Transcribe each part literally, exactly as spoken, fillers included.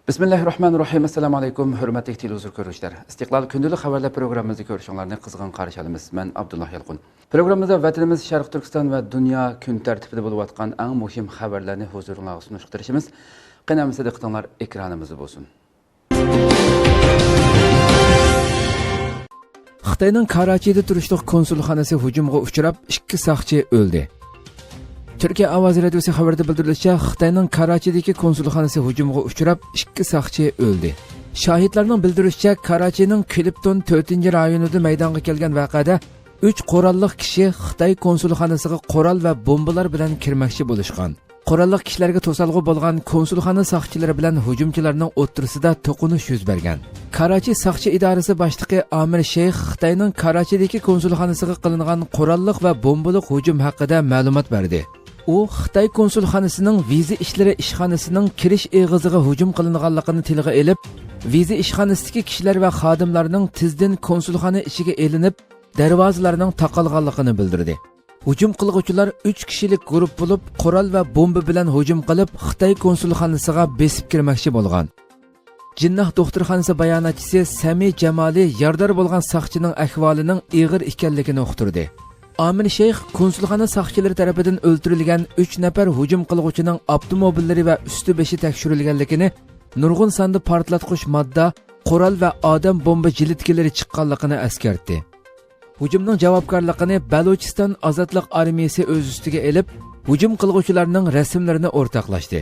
بىسمىللاھىررەھمانىررەھىم. ئەسسالامۇ ئەلەيكۇم، ھۆرمەتلىك تېلېۋىزور كۆرۈشلەر. ئىستىقلال كۈندىلىك خەۋەرلەر پروگراممىمىزنى كۆرۈشۈڭلارنى قىزغىن قارشى ئالىمىز. مەن ئابدۇللا يالقۇن. پروگراممىمىزدا ۋەتىنىمىز، شەرقىي تۈركىستان ۋە دۇنيا كۈن تەرتىپىدە بولۇۋاتقان ئەڭ مۇھىم خەۋەرلەرنى ھۇزۇرۇڭلارغا سۇنۇشقا تىرىشىمىز. قېنى ئەمىسە دىققىتىڭلار ئېكرانىمىزدا بولسۇن. خىتاينىڭ كاراچىدا تۇرۇشلۇق كونسۇلخانىسى ھۇجۇمغا ئۇچراپ، ئىككى ساقچى ئۆلدى. تۈركىيە ئاۋازى رادىيوسى خەۋىرىدە بىلدۈرۈلۈشىچە، خىتاينىڭ كاراچىدىكى كونسۇلخانىسى ھۇجۇمغا ئۇچراپ، ئىككى ساقچى ئۆلدى. شاھىتلارنىڭ بىلدۈرۈشىچە، كاراچىنىڭ كلىپتون تۆتىنچى رايونىدا مەيدانغا كەلگەن ۋەقەدە ئۈچ قوراللىق كىشى خىتاي كونسۇلخانىسىغا قورال ۋە بومبىلار بىلەن كىرمەكچى بولۇشقان. قوراللىق كىشىلەرگە توسالغۇ بولغان كونسۇلخانا ساقچىلىرى بىلەن ھۇجۇمچىلارنىڭ ئوتتۇرىسىدا توقۇنۇش يۈز بەرگەن. كاراچى ساقچى ئىدارىسى باشلىقى ئامىر شەيخ خىتاينىڭ كاراچىدىكى كونسۇلخانىسىغا قىلىنغان قوراللىق ۋە بومبىلىق ھۇجۇم ھەققىدە مەلۇمات بەردى. ئۇ خىتاي كونسۇلخانىسىنىڭ ۋىزا ئىشلىرى ئىشخانىسىنىڭ كىرىش ئېغىزىغا ھۇجۇم قىلىنغانلىقىنى تىلغا ئېلىپ، ۋىزا ئىشخانىسىدىكى كىشىلەر ۋە خادىملارنىڭ تېزدىن كونسۇلخانا ئىچىگە ئېلىنىپ، دەرۋازىلارنىڭ تاقالغانلىقىنى بىلدۈردى. ھۇجۇم قىلغۇچىلار ئۈچ كىشىلىك گۇرۇپ بولۇپ، قورال ۋە بومبا بىلەن ھۇجۇم قىلىپ، خىتاي كونسۇلخانىسىغا بېسىپ كىرمەكچى بولغان. جىنناھ دوختۇرخانىسى باياناتچىسى سەمى جامالى يارىدار بولغان ساقچىنىڭ ئەھۋالىنىڭ ئېغىر ئىكەنلىكىنى ئۇقتۇردى. ئامىر شەيخ كونسۇلخانا ساقچىلىرى تەرىپىدىن ئۆلتۈرۈلگەن ئۈچ نەپەر ھۇجۇم قىلغۇچىنىڭ ئاپتوموبىللىرى ۋە ئۈستى بېشى تەكشۈرۈلگەنلىكىنى، نۇرغۇن ساندا پارتلاتقۇچ ماددا، قورال ۋە ئادەم بومبا جىلىتكىلىرى چىققانلىقىنى ئەسكەرتتى. ھۇجۇمنىڭ جاۋابكارلىقىنى بەلۇچىستان ئازادلىق ئارمىيىسى ئۆز ئۈستىگە ئېلىپ، ھۇجۇم قىلغۇچىلارنىڭ رەسىملىرىنى ئورتاقلاشتى.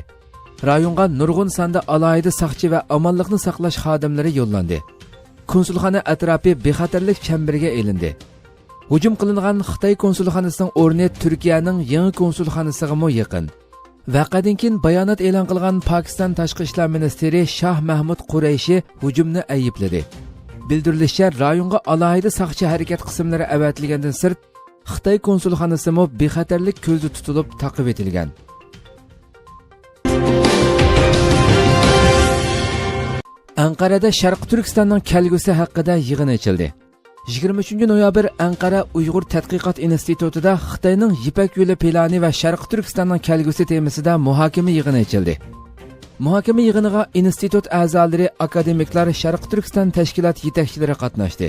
رايونغا نۇرغۇن ساندا ئالاھىدە ساقچى ۋە ئامانلىقنى ساقلاش خادىملىرى يوللاندى. كونسۇلخانا ئەتراپى بىخەتەرلىك چەمبىرىگە ئېلىندى. ھۇجۇم قىلىنغان خىتاي كونسۇلخانىسىنىڭ ئورنى تۈركىيەنىڭ يېڭى كونسۇلخانىسىغىمۇ يېقىن. ۋەقەدىن كېيىن بايانات ئېلان قىلغان پاكىستان تاشقى ئىشلار مىنىستىرى شاھ مەھمۇد قۇرەيشى ھۇجۇمنى ئەيىبلىدى. بىلدۈرۈلۈشىچە، رايونغا ئالاھىدە ساقچى ھەرىكەت قىسىملىرى ئەۋەتىلگەندىن سىرت، خىتاي كونسۇلخانىسىمۇ بىخەتەرلىك كۆزدە تۇتۇلۇپ تاقىۋېتىلگەن. ئەنقەرەدە شەرقىي تۈركىستاننىڭ كەلگۈسى ھەققىدە يىغىن ئېچىلدى. يىگىرمە ئۈچىنچى نويابىر ئەنقەرە ئۇيغۇر تەتقىقات ئىنستىتۇتىدا خىتاينىڭ يىپەك يولى پىلانى ۋە شەرقىي تۈركىستاننىڭ كەلگۈسى تېمىسىدا مۇھاكىمە يىغىنى ئېچىلدى. مۇھاكىمە يىغىنىغا ئىنستىتۇت ئەزالىرى، ئاكادېمىكلار، شەرقىي تۈركىستان تەشكىلات يېتەكچىلىرى قاتناشتى.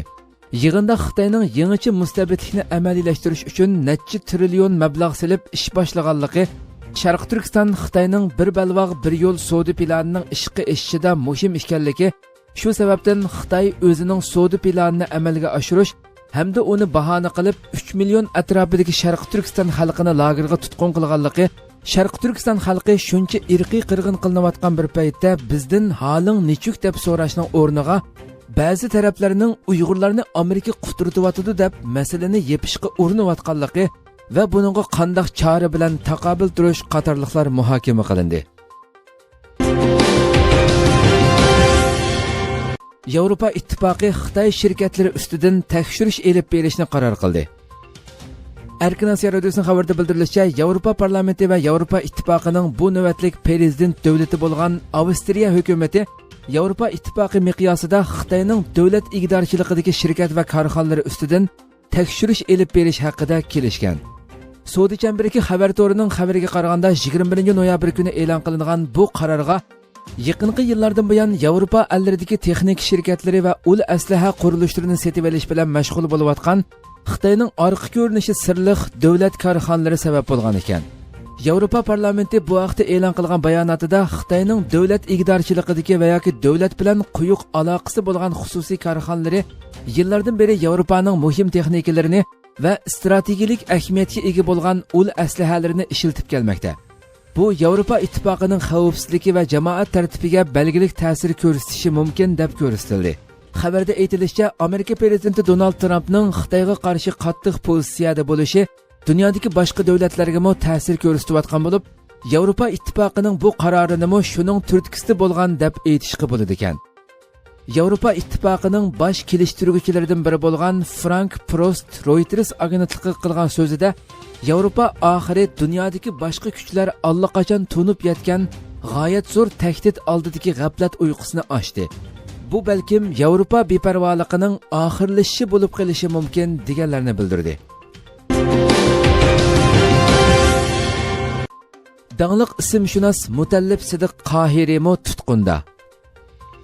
يىغىندا خىتاينىڭ يېڭىچە مۇستەبىتلىكنى ئەمەلىيلەشتۈرۈش ئۈچۈن نەچچە تىرىليون مەبلەغ سېلىپ ئىش باشلىغانلىقى، شەرقىي تۈركىستان خىتاينىڭ بىر بەلباغ بىر يول سودا پىلانىنىڭ ئىشقا ئېشىشىدا مۇھىم ئىكەنلىكى، شۇ سەۋەبتىن خىتاي ئۆزىنىڭ سودا پىلانىنى ئەمەلگە ئاشۇرۇش ھەمدە ئۇنى باھانە قىلىپ، ئۈچ مىليون ئەتراپىدىكى شەرقىي تۈركىستان خەلقىنى لاگېرغا تۇتقۇن قىلغانلىقى، شەرقىي تۈركىستان خەلقى شۇنچە ئىرقىي قىرغىن قىلىنىۋاتقان بىر پەيتتە، بىزدىن ھالىڭ نېچۈك دەپ سوراشنىڭ ئورنىغا، بەزى تەرەپلەرنىڭ ئۇيغۇرلارنى ئامېرىكا قۇترىتىۋاتىدۇ دەپ مەسىلىنى يېپىشقا ئۇرۇنۇۋاتقانلىقى ۋە بۇنىڭغا قانداق چارە بىلەن تاقابىل تۇرۇش قاتارلىقلار مۇھاكىمە قىلىندى. ياۋروپا ئىتتىپاقى خىتاي شىركەتلىرى ئۈستىدىن تەكشۈرۈش ئېلىپ بېرىشنى قارار قىلدى. ئەركىن ئاسىيا رادىيوسىنىڭ خەۋىرىدە بىلدۈرۈلۈشىچە، ياۋروپا پارلامېنتى ۋە ياۋروپا ئىتتىپاقىنىڭ بۇ نۆۋەتلىك پىرېزىدېنت دۆلىتى بولغان ئاۋسترىيە ھۆكۈمىتى ياۋروپا ئىتتىپاقى مىقياسىدا خىتاينىڭ دۆلەت ئىگىدارچىلىقىدىكى شىركەت ۋە كارخانىلىرى ئۈستىدىن تەكشۈرۈش ئېلىپ بېرىش ھەققىدە كېلىشكەن. سودا چەمبىرىكى خەۋەر تورىنىڭ خەۋىرىگە قارىغاندا، يىگىرمە بىرىنچى نويابىر كۈنى ئېلان قىلىنغان بۇ قارارغا يېقىنقى يىللاردىن بۇيان ياۋروپا ئەللىرىدىكى تېخنىكا شىركەتلىرى ۋە ئۇل ئەسلىھە قۇرۇلۇشلىرىنى سېتىۋېلىش بىلەن مەشغۇل بولۇۋاتقان خىتاينىڭ ئارقا كۆرۈنۈشى سىرلىق دۆلەت كارخانىلىرى سەۋەب بولغان ئىكەن. ياۋروپا پارلامېنتى بۇ ھەقتە ئېلان قىلغان باياناتىدا خىتاينىڭ دۆلەت ئىگىدارچىلىقىدىكى ۋە ياكى دۆلەت بىلەن قويۇق ئالاقىسى بولغان خۇسۇسىي كارخانىلىرى يىللاردىن بېرى ياۋروپانىڭ مۇھىم تېخنىكىلىرىنى ۋە ئىستراتېگىيىلىك ئەھمىيەتكە ئىگە بولغان ئۇل ئەسلىھەلىرىنى ئىشلىتىپ كەلمەكتە. بۇ ياۋروپا ئىتتىپاقىنىڭ خەۋپسىزلىكى ۋە جامائەت تەرتىپىگە بەلگىلىك تەسىر كۆرسىتىشى مۇمكىن، دەپ كۆرسىتىلدى. خەۋەردە ئېيتىلىشىچە، ئامېرىكا پىرېزىدېنتى دونالد ترامپنىڭ خىتايغا قارشى قاتتىق پوزىتسىيەدە بولۇشى دۇنيادىكى باشقا دۆلەتلەرگىمۇ تەسىر كۆرسىتىۋاتقان بولۇپ، ياۋروپا ئىتتىپاقىنىڭ بۇ قارارىنىمۇ شۇنىڭ تۈرتكىسىدە بولغان دەپ ئېيتىشقا بولىدىكەن. ياۋروپا ئىتتىپاقىنىڭ باش كېلىشتۈرگۈچىلىرىدىن بىرى بولغان فرانك پروست رويتېرس ئاگېنتلىقىغا قىلغان سۆزىدە، ياۋروپا ئاخىرى دۇنيادىكى باشقا كۈچلەر ئاللىقاچان تونۇپ يەتكەن غايەت زور تەھدىت ئالدىدىكى غەپلەت ئۇيقۇسىنى ئاچتى. بۇ بەلكىم ياۋروپا بىپەرۋالىقىنىڭ ئاخىرلىشىشى بولۇپ قېلىشى مۇمكىن، دېگەنلەرنى بىلدۈردى. داڭلىق ئىسىمشۇناس مۇتەللىپ سىدىق قاھىرىمۇ تۇتقۇندا.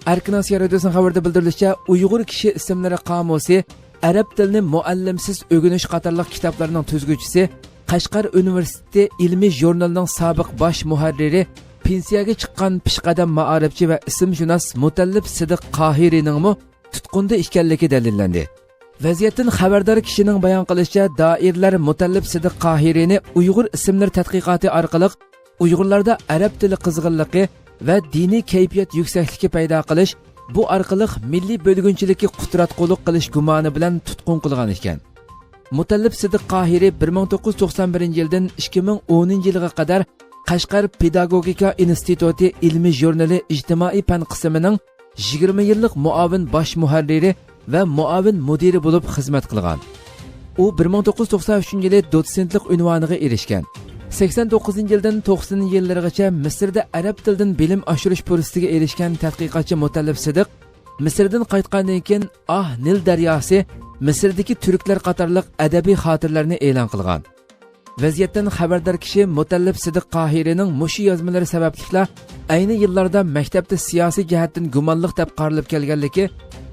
ئەركىن ئاسىيا رادىيوسىنىڭ خەۋىرىدە بىلدۈرۈلۈشىچە، ئۇيغۇر كىشى ئىسىملىرى قامۇسى، ئەرەب تىلىنى مۇئەللىمسىز ئۆگىنىش قاتارلىق كىتابلارنىڭ تۈزگۈچىسى، قەشقەر ئۇنىۋېرسىتېتى ئىلمىي ژۇرنىلىنىڭ سابىق باش مۇھەررىرى، پېنسىيەگە چىققان پېشقەدەم مائارىپچى ۋە ئىسىمشۇناس مۇتەللىپ سىدىق قاھىرىنىڭمۇ تۇتقۇندا ئىكەنلىكى دەلىللەندى. ۋەزىيەتتىن خەۋەردار كىشىنىڭ بايان قىلىشىچە، دائىرىلەر مۇتەللىپ سىدىق قاھىرىنى ئۇيغۇر ئىسىملىرى تەتقىقاتى ئارقىلىق ئۇيغۇرلاردا ئەرەب تىلى قىزغىنلىقى ۋە دىنىي كەيپىيات يۈكسەكلىكى پەيدا قىلىش، بۇ ئارقىلىق مىللىي بۆلگۈنچىلىككە قۇتراتقۇلۇق قىلىش گۇمانى بىلەن تۇتقۇن قىلغان ئىكەن. مۇتەللىپ سىدىق قاھىرى بىر مىڭ توققۇز يۈز توقسان بىرىنچى يىلدىن ئىككى مىڭ ئونىنچى يىلغا قەدەر قەشقەر پېداگوگىكا ئىنستىتۇتى ئىلمىي ژۇرنىلى ئىجتىمائىي پەن قىسمىنىڭ يىگىرمە يىللىق مۇئاۋىن باش مۇھەررىرى ۋە مۇئاۋىن مۇدىرى بولۇپ خىزمەت قىلغان. ئۇ بىر مىڭ توققۇز يۈز توقسان ئۈچىنچى يىلى دوتسېنتلىق ئۇنۋانىغا ئېرىشكەن. سەكسەن توققۇزىنچى يىلدىن توقسىنىنچى يىللىرىغىچە مىسىردا ئەرەب تىلىدىن بىلىم ئاشۇرۇش پۇرسىتىگە ئېرىشكەن تەتقىقاتچى مۇتەللىپ سىدىق مىسىردىن قايتقاندىن كېيىن، ئاھ نىل دەرياسى، مىسىردىكى تۈركلەر قاتارلىق ئەدەبىي خاتىرىلەرنى ئېلان قىلغان. ۋەزىيەتتىن خەۋەردار كىشى مۇتەللىپ سىدىق قاھىرىنىڭ مۇشۇ يازمىلىرى سەۋەبلىكلا ئەينى يىللاردا مەكتەپتە سىياسىي جەھەتتىن گۇمانلىق دەپ قارىلىپ كەلگەنلىكى،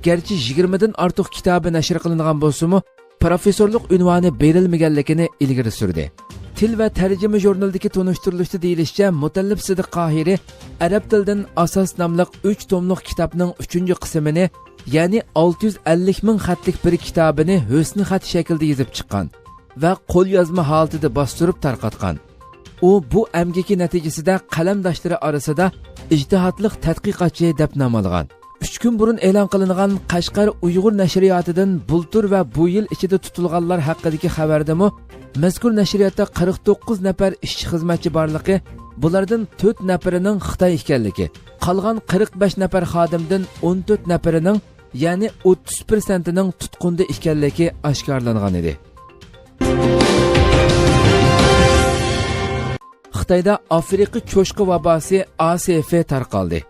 گەرچە يىگىرمىدىن ئارتۇق كىتابى نەشر قىلىنغان بولسىمۇ، پروفېسسورلۇق ئۇنۋانى بېرىلمىگەنلىكىنى ئىلگىرى سۈردى. تىل ۋە تەرجىمە ژۇرنىلىدىكى تونۇشتۇرۇلۇشتا دېيىلىشىچە، مۇتەللىپ سىدىق قاھىرى ئەرەب تىلىدىن ئاساس ناملىق ئۈچ توملۇق كىتابنىڭ ئۈچىنچى قىسمىنى، يەنى ئالتە يۈز ئەللىك مىڭ خەتلىك بىر كىتابىنى ھۆسن خەت شەكلىدە يېزىپ چىققان ۋە قول يازما ھالىتىدە باستۇرۇپ تارقاتقان. ئۇ بۇ ئەمگىكى نەتىجىسىدە قەلەمداشلىرى ئارىسىدا ئىجتىھاتلىق تەتقىقاتچى دەپ نام ئالغان. ئۈچ كۈن بۇرۇن ئېلان قىلىنغان قەشقەر ئۇيغۇر نەشرىياتىدىن بۇلتۇر ۋە بۇ يىل ئىچىدە تۇتۇلغانلار ھەققىدىكى خەۋەردىمۇ مەزكۇر نەشرىياتتا قىرىق توققۇز نەپەر ئىشچى خىزمەتچى بارلىقى، بۇلاردىن تۆت نەپىرىنىڭ خىتاي ئىكەنلىكى، قالغان قىرىق بەش نەپەر خادىمدىن ئون تۆت نەپىرىنىڭ، يەنى ئوتتۇز پىرسەنتىنىڭ تۇتقۇندا ئىكەنلىكى ئاشكارىلانغان ئىدى. خىتايدا ئافرىقا چوشقا ۋاباسى، ئا سې فې، تارقالدى.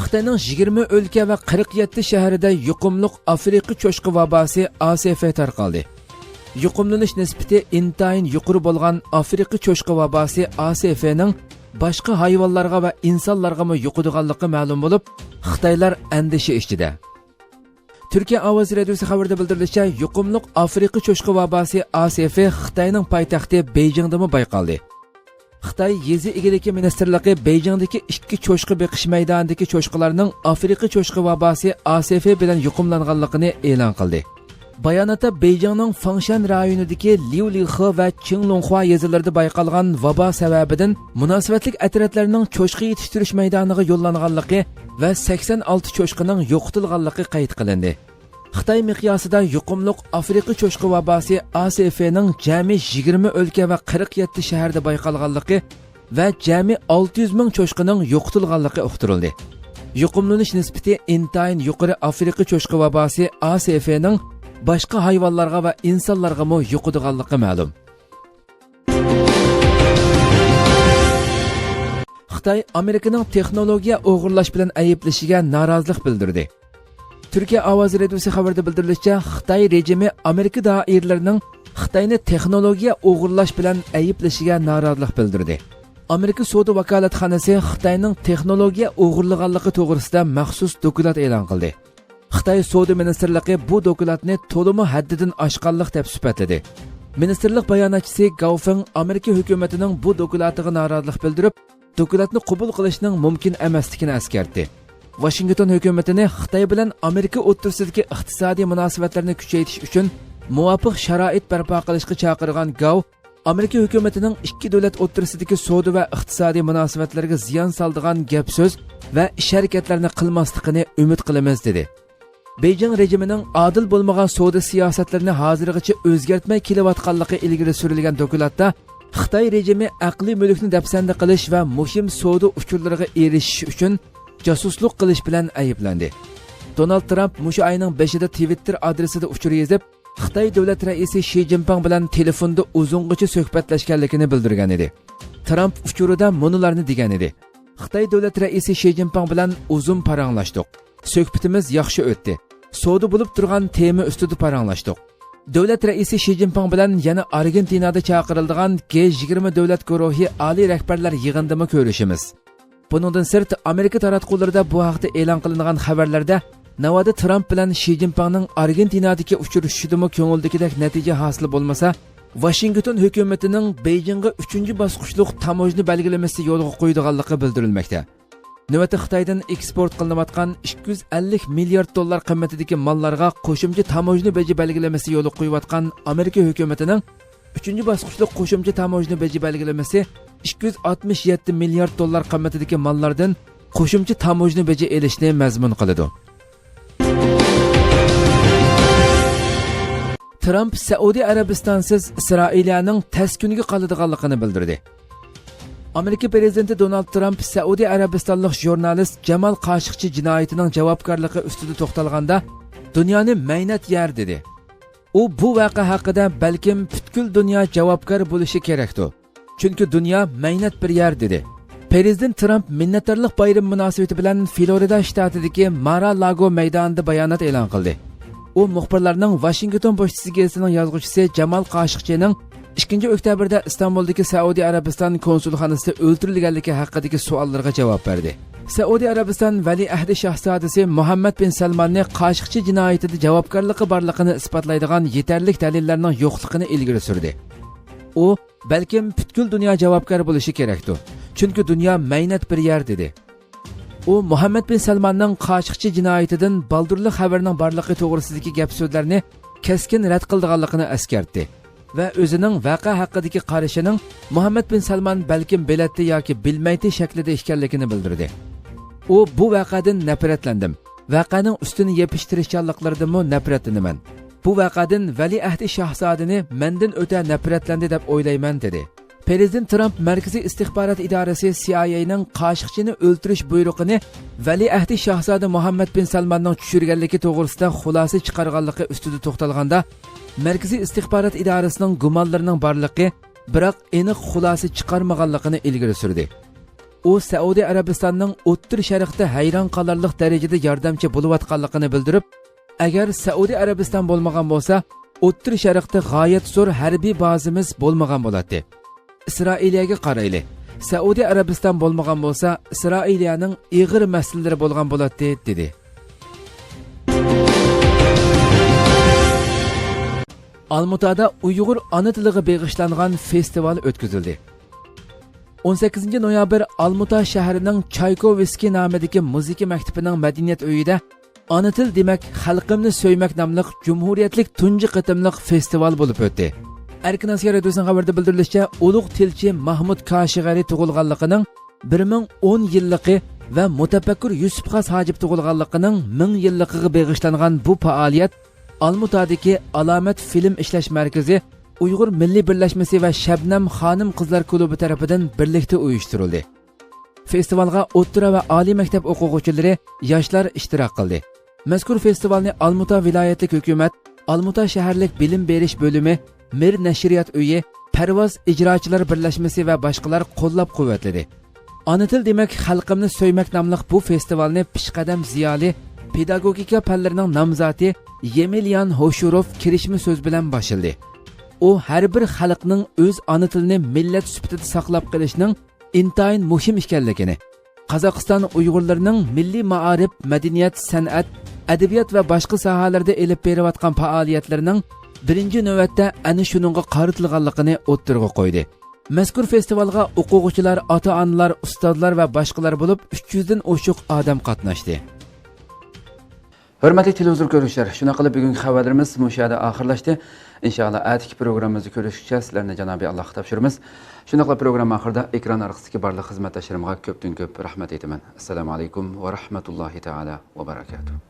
خىتاينىڭ يىگىرمە ئۆلكە ۋە قىرىق يەتتە شەھىرىدە يۇقۇملۇق ئافرىقا چوشقا ۋاباسى، ئا سې فې، تارقالدى. يۇقۇملىنىش نىسبىتى ئىنتايىن يۇقىرى بولغان ئافرىقا چوشقا ۋاباسى، ئا سې فېنىڭ باشقا ھايۋانلارغا ۋە ئىنسانلارغىمۇ يۇقىدىغانلىقى مەلۇم بولۇپ، خىتايلار ئەندىشە ئىچىدە. تۈركىيە ئاۋازى رادىيوسى خەۋىرىدە بىلدۈرۈلۈشىچە، يۇقۇملۇق ئافرىقا چوشقا ۋاباسى، ئا سې فې، خىتاينىڭ پايتەختى بېيجىڭدىمۇ بايقالدى. خىتاي يېزا ئىگىلىكى مىنىستىرلىقى بېيجىڭدىكى ئىككى چوشقا بېقىش مەيدانىدىكى چوشقىلارنىڭ ئافرىقا چوشقا ۋاباسى، ئا سې فې، بىلەن يۇقۇملانغانلىقىنى ئېلان قىلدى. باياناتتا بېيجىڭنىڭ فاڭشەن رايونىدىكى ليۇلىخې ۋە چىڭلۇڭخۇا يېزىلىرىدا بايقالغان ۋابا سەۋەبىدىن مۇناسىۋەتلىك ئەترەتلەرنىڭ چوشقا يېتىشتۈرۈش مەيدانىغا يوللانغانلىقى ۋە سەكسەن ئالتە چوشقىنىڭ يوقىتىلغانلىقى قەيت قىلىندى. خىتاي مىقياسىدا يۇقۇملۇق ئافرىقا چوشقا ۋاباسى، ئا سې فېنىڭ جەمئىي يىگىرمە ئۆلكە ۋە قىرىق يەتتە شەھەردە بايقالغانلىقى ۋە جەمئىي ئالتە يۈز مىڭ چوشقىنىڭ يوقىتىلغانلىقى ئۇقتۇرۇلدى. يۇقۇملىنىش نىسبىتى ئىنتايىن يۇقىرى ئافرىقا چوشقا ۋاباسى، ئا سې فېنىڭ باشقا ھايۋانلارغا ۋە ئىنسانلارغىمۇ يۇقىدىغانلىقى مەلۇم. خىتاي ئامېرىكىنىڭ تېخنولوگىيە ئوغرىلاش بىلەن ئەيىبلىشىگە نارازىلىق بىلدۈردى. تۈركىيە ئاۋازى رادىيوسى خەۋىرىدە بىلدۈرۈلۈشىچە، خىتاي رېجىمى ئامېرىكا دائىرىلىرىنىڭ خىتاينى تېخنولوگىيە ئوغرىلاش بىلەن ئەيىبلىشىگە نارازىلىق بىلدۈردى. ئامېرىكا سودا ۋاكالەتخانىسى خىتاينىڭ تېخنولوگىيە ئوغرىلىغانلىقى توغرىسىدا مەخسۇس دوكلات ئېلان قىلدى. خىتاي سودا مىنىستىرلىقى بۇ دوكلاتنى تولىمۇ ھەددىدىن ئاشقانلىق دەپ سۈپەتلىدى. مىنىستىرلىق باياناتچىسى گاۋ فېڭ ئامېرىكا ھۆكۈمىتىنىڭ بۇ دوكلاتىغا نارازىلىق بىلدۈرۈپ، دوكلاتنى قوبۇل قىلىشنىڭ مۇمكىن ئەمەسلىكىنى ئەسكەرتتى. ۋاشىنگتون ھۆكۈمىتىنى خىتاي بىلەن ئامېرىكا ئوتتۇرىسىدىكى ئىقتىسادىي مۇناسىۋەتلەرنى كۈچەيتىش ئۈچۈن مۇۋاپىق شارائىت بەرپا قىلىشقا چاقىرغان گاۋ، ئامېرىكا ھۆكۈمىتىنىڭ ئىككى دۆلەت ئوتتۇرىسىدىكى سودا ۋە ئىقتىسادىي مۇناسىۋەتلەرگە زىيان سالىدىغان گەپ-سۆز ۋە ئىش-ھەرىكەتلەرنى قىلماسلىقىنى ئۈمىد قىلىمىز، دېدى. بېيجىڭ رېجىمىنىڭ ئادىل بولمىغان سودا سىياسەتلىرىنى ھازىرغىچە ئۆزگەرتمەي كېلىۋاتقانلىقى ئىلگىرى سۈرۈلگەن دوكلاتتا، خىتاي رېجىمى ئەقلىي مۈلۈكنى دەپسەندە قىلىش ۋە مۇھىم سودا ئۇچۇرلىرىغا ئېرىشىش ئۈچۈن جاسۇسلۇق قىلىش بىلەن ئەيىبلەندى. دونالد ترامپ مۇشۇ ئاينىڭ بېشىدا تىۋىتتېر ئادرېسىدا ئۇچۇر يېزىپ، خىتاي دۆلەت رەئىسى شى جىنپىڭ بىلەن تېلېفوندا ئۇزۇنغىچە سۆھبەتلەشكەنلىكىنى بىلدۈرگەن ئىدى. ترامپ ئۇچۇرىدا مۇنۇلارنى دېگەن ئىدى: خىتاي دۆلەت رەئىسى شى جىنپىڭ بىلەن ئۇزۇن پاراڭلاشتۇق. سۆھبىتىمىز ياخشى ئۆتتى. سودا بولۇپ تۇرغان تېما ئۈستىدە پاراڭلاشتۇق. دۆلەت رەئىسى شى جىنپىڭ بىلەن يەنە ئارگېنتىنادا چاقىرىلىدىغان گې يىگىرمە دۆلەت گۇرۇھى ئالىي رەھبەرلەر يىغىنىدىمۇ كۆرۈشىمىز. بۇنىڭدىن سىرت، ئامېرىكا تاراتقۇلىرىدا بۇ ھەقتە ئېلان قىلىنغان خەۋەرلەردە، ناۋادا ترامپ بىلەن شى جىنپىڭنىڭ ئارگېنتىنادىكى ئۇچرىشىشىدىمۇ كۆڭۈلدىكىدەك نەتىجە ھاسىل بولمىسا، ۋاشىنگتون ھۆكۈمىتىنىڭ بېيجىڭغا ئۈچىنچى باسقۇچلۇق تاموژنا بەلگىلىمىسى يولغا قويىدىغانلىقى بىلدۈرۈلمەكتە. نۆۋەتتە خىتايدىن ئېكسپورت قىلىنىۋاتقان ئىككى يۈز ئەللىك مىليارد دوللار قىممىتىدىكى ماللارغا قوشۇمچە تاموژنا بېجى بەلگىلىمىسى يولغا قويۇۋاتقان ئامېرىكا ھۆكۈمىتىنىڭ ئۈچىنچى باسقۇچلۇق قوشۇمچە تاموژنا بېجى بەلگىلىمىسى ئىككى يۈز ئاتمىش يەتتە مىليارد دوللار قىممىتىدىكى ماللاردىن قوشۇمچە تاموژنا بېجى ئېلىشنى مەزمۇن قىلىدۇ. ترامپ سەئۇدى ئەرەبىستانسىز ئىسرائىلىيەنىڭ تەس كۈنگە قالىدىغانلىقىنى بىلدۈردى. ئامېرىكا پىرېزىدېنتى دونالد ترامپ سەئۇدى ئەرەبىستانلىق ژۇرنالىست جامال قاشىقچى جىنايىتىنىڭ جاۋابكارلىقى ئۈستىدە توختالغاندا، دۇنيانى مەينەت يەر دېدى. ئۇ بۇ ۋەقە ھەققىدە بەلكىم پۈتكۈل دۇنيا جاۋابكار بولۇشى كېرەكتۇ. چۈنكى دۇنيا مەينەت بىر يەر دېدى. پىرېزىدېنت ترامپ مىننەتدارلىق بايرىمى مۇناسىۋىتى بىلەن فلورىدا شتاتىدىكى مارا لاگو مەيدانىدا بايانات ئېلان قىلدى. ئۇ مۇخبىرلارنىڭ ۋاشىنگتون پوچتىسى گېزىتىنىڭ يازغۇچىسى جامال قاشىقچىنىڭ ئىككىنچى ئۆكتەبىردە ئىستانبۇلدىكى سەئۇدى ئەرەبىستان كونسۇلخانىسىدا ئۆلتۈرۈلگەنلىكى ھەققىدىكى سوئاللىرىغا جاۋاب بەردى. سەئۇدى ئەرەبىستان ۋەلىئەھدى شاھزادىسى مۇھەممەد بىن سەلماننى قاشىقچى جىنايىتىدە جاۋابكارلىقى بارلىقىنى ئىسپاتلايدىغان يېتەرلىك دەلىللەرنىڭ يوقلۇقىنى ئىلگىرى سۈردى. ئۇ، بەلكىم پۈتكۈل دۇنيا جاۋابكار بولۇشى كېرەكتۇ. چۈنكى دۇنيا مەينەت بىر يەر، دېدى. ئۇ مۇھەممەد بىن سەلماننىڭ قاشىقچى جىنايىتىدىن بالدۇرلا خەۋىرىنىڭ بارلىقى توغرىسىدىكى گەپ سۆزلەرنى كەسكىن رەت قىلىدىغانلىقىنى ئەسكەرتتى ۋە ئۆزىنىڭ ۋەقە ھەققىدىكى قارىشىنىڭ مۇھەممەد بىن سەلمان بەلكىم بىلەتتى ياكى بىلمەيتتى شەكلىدە ئىكەنلىكىنى بىلدۈردى. ئۇ، بۇ ۋەقەدىن نەپرەتلەندىم. ۋەقەنىڭ ئۈستىنى يېپىش تىرىشچانلىقلىرىدىنمۇ نەپرەتلىنىمەن. بۇ ۋەقەدىن ۋەلىئەھدى شاھزادىنى مەندىن ئۆتە نەپرەتلەندى دەپ ئويلايمەن، دېدى. پىرېزىدېنت ترامپ مەركىزىي ئىستىخبارات ئىدارىسى سى ئاي ئەينىڭ قاشىقچىنى ئۆلتۈرۈش بۇيرۇقىنى ۋەلىئەھدى شاھزادە مۇھەممەد بىن سەلماننىڭ چۈشۈرگەنلىكى توغرىسىدا خۇلاسە چىقارغانلىقى ئۈستىدە توختالغاندا، مەركىزىي ئىستىخبارات ئىدارىسىنىڭ گۇمانلىرىنىڭ بارلىقى، بىراق ئېنىق خۇلاسە چىقارمىغانلىقىنى ئىلگىرى سۈردى. ئۇ سەئۇدى ئەرەبىستاننىڭ ئوتتۇرا شەرقتە ھەيران قالارلىق دەرىجىدە ياردەمچى بولۇۋاتقانلىقىنى بىلدۈرۈپ، ئەگەر سەئۇدى ئەرەبىستان بولمىغان بولسا، ئوتتۇرا شەرقتە غايەت زور ھەربىي بازىمىز بولمىغان بولاتتى. ئىسرائىلىيەگە قارايلى. سەئۇدى ئەرەبىستان بولمىغان بولسا، ئىسرائىلىيەنىڭ ئېغىر مەسىلىلىرى بولغان بولاتتى، دېدى. ئالمۇتادا ئۇيغۇر ئانا تىلىغا بېغىشلانغان فېستىۋال ئۆتكۈزۈلدى. ئون سەككىزىنچى نويابىر ئالمۇتا شەھىرىنىڭ چايكوۋسكىي نامىدىكى مۇزىكا مەكتىپىنىڭ مەدەنىيەت ئۆيىدە ئانا تىل دېمەك، خەلقىمنى سۆيمەك ناملىق جۇمھۇرىيەتلىك تۇنجى قېتىملىق فېستىۋال بولۇپ ئۆتتى. ئەركىن ئاسىيا رادىيوسىنىڭ خەۋىرىدە بىلدۈرۈلۈشىچە، ئۇلۇغ تىلچى ماھمۇد كاشىغەرى تۇغۇلغانلىقىنىڭ بىر مىڭ ئون يىللىقى ۋە مۇتەپەككۇر يۈسۈپ خاس ھاجىپ تۇغۇلغانلىقىنىڭ مىڭ يىللىقىغا بېغىشلانغان بۇ پائالىيەت ئالمۇتادىكى ئالامەت فىلىم ئىشلەش مەركىزى، ئۇيغۇر مىللىي بىرلەشمىسى ۋە شەبنەم خانىم قىزلار كۇلۇبى تەرىپىدىن بىرلىكتە ئۇيۇشتۇرۇلدى. فېستىۋالغا ئوتتۇرا ۋە ئالىي مەكتەپ ئوقۇغۇچىلىرى، ياشلار ئىشتىراك قىلدى. مەزكۇر فېستىۋالنى ئالمۇتا ۋىلايەتلىك ھۆكۈمەت، ئالمۇتا شەھەرلىك بىلىم بېرىش بۆلۈمى، مىر نەشرىيات ئۆيى، پەرۋاز ئىجراچىلار بىرلەشمىسى ۋە باشقىلار قوللاپ-قۇۋۋەتلىدى. ئانا تىل دېمەك، خەلقىمنى سۆيمەك ناملىق بۇ فېستىۋالنى پېشقەدەم زىيالىي، پېداگوگىكا پەنلىرىنىڭ نامزاتى يېمېليان ھوشۇروف كىرىشمە سۆز بىلەن باشلىدى. ئۇ ھەر بىر خەلقنىڭ ئۆز ئانا تىلىنى مىللەت سۈپىتىدە ساقلاپ قېلىشنىڭ ئىنتايىن مۇھىم ئىكەنلىكىنى، قازاقىستان ئۇيغۇرلىرىنىڭ مىللىي مائارىپ، مەدەنىيەت، سەنئەت، ئەدەبىيات ۋە باشقا ساھەلەردە ئېلىپ بېرىۋاتقان پائالىيەتلىرىنىڭ بىرىنچى نۆۋەتتە ئەنە شۇنىڭغا قارىتىلغانلىقىنى ئوتتۇرىغا قويدى. مەزكۇر فېستىۋالغا ئوقۇغۇچىلار، ئاتا-ئانىلار، ئۇستازلار ۋە باشقىلار بولۇپ ئۈچ يۈزدىن ئوشۇق ئادەم قاتناشتى. ھۆرمەتلىك تېلېۋىزور كۆرۈشلەر، شۇنداق قىلىپ بۈگۈنكى خەۋەرلىرىمىز مۇشۇ يەردە ئاخىرلاشتى. ئىنشائاللا، ئەتىكى پروگراممىمىزدا كۆرۈشكىچە سىلەرنى جانابىي ئاللاھقا تاپشۇرىمىز. شۇنداقلا پروگرامما ئاخىرىدا ئېكران ئارقىسىدىكى بارلىق خىزمەتداشلىرىمغا كۆپتىن كۆپ رەھمەت ئېيتىمەن. ئەسسالامۇ ئەلەيكۇم ۋە رەھمەتۇللاھى تائالا ۋە بەرەكاتۇھ.